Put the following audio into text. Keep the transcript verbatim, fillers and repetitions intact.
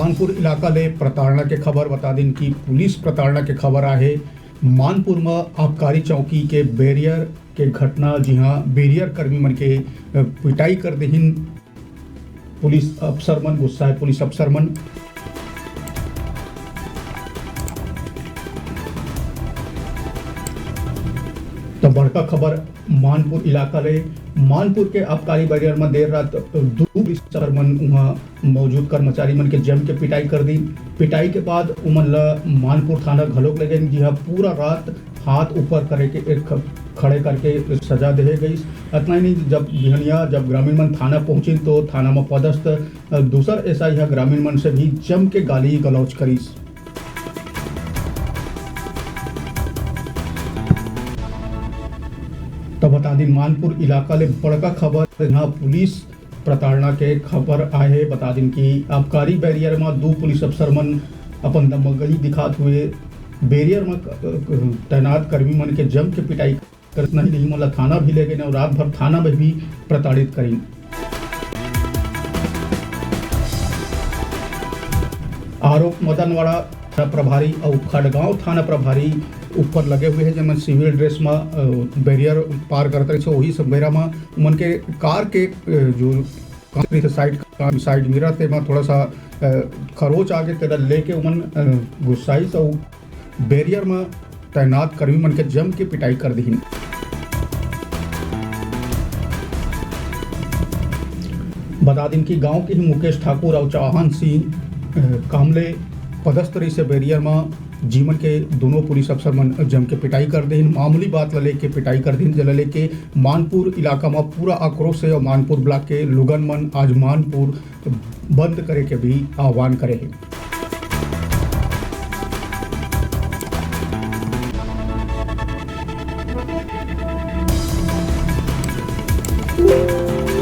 मानपुर इलाका ले प्रताड़ना के खबर। बता दिन कि पुलिस प्रताड़ना के खबर आहे मानपुर म आबकारी चौकी के बैरियर के घटना, जिहां बैरियर कर्मी मन के, अ, पिटाई कर देहिन पुलिस अफसर मन, गुस्साए पुलिस अफसर मन। तो बड़का खबर मानपुर इलाका ले। मानपुर के आबकारी बैरियर म देर रात दू पुलिस अफसर मन उहां मौजूद कर्मचारी मन के जम के पिटाई कर दी। पिटाई के बाद उमन ल मानपुर थाना घलोक ले गइन, जिहां पूरा रात हाथ ऊपर करे के, एक ख-, खड़े करके सजा देहे गईस। अतना ही नहीं, जब बिहनिया जब ग्रामीण मन थाना पहुंचिन, तो थाना म पदस्थ, अ, दूसर एसआई ह ग्रामीण मन से भी जम के गाली गलौज करिस। तो बता दिन, मानपुर इलाका ले बड़का खबर, जहां पुलिस प्रताड़ना के खबर आए हे। बता दिन कि आबकारी बैरियर म दू पुलिस अफसर मन अपन दबंगई दिखात हुए बैरियर म, अ, तैनात कर्मी मन के जम के पिटाई करत नहीं, नहीं, मोला थाना भी ले गए और रात भर थाना में भी प्रताड़ित करिन। आरोप मदनवाड़ा थाना प्रभारी और खड़गांव थाना प्रभारी ऊपर लगे हुए हैं, जेमन सिविल ड्रेस में, अ, बैरियर पार करत रहिस। वही सब बेरा में उमन के कार के, अ, जो साइड, साइड मिरर ते में थोड़ा सा, अ, खरोच आगे, तेला लेके उमन, अ, गुस्साइस और बैरियर में तैनात कर्मी मन के जम के पिटाई कर दिहिन। बता दिन कि गांव के ही मुकेश ठाकुर और चौहान सिंह, अ, कामले पदस्थ रहिस हे बैरियर म, जिमन के दोनों पुलिस अफसर मन जम के पिटाई कर देहिन। मामूली बात ला लेके पिटाई कर देहिन, जेला लेके मानपुर इलाका म पूरा आक्रोश हे और मानपुर ब्लॉक के लोगन मन आज मानपुर बंद करे के भी आह्वान करे हे।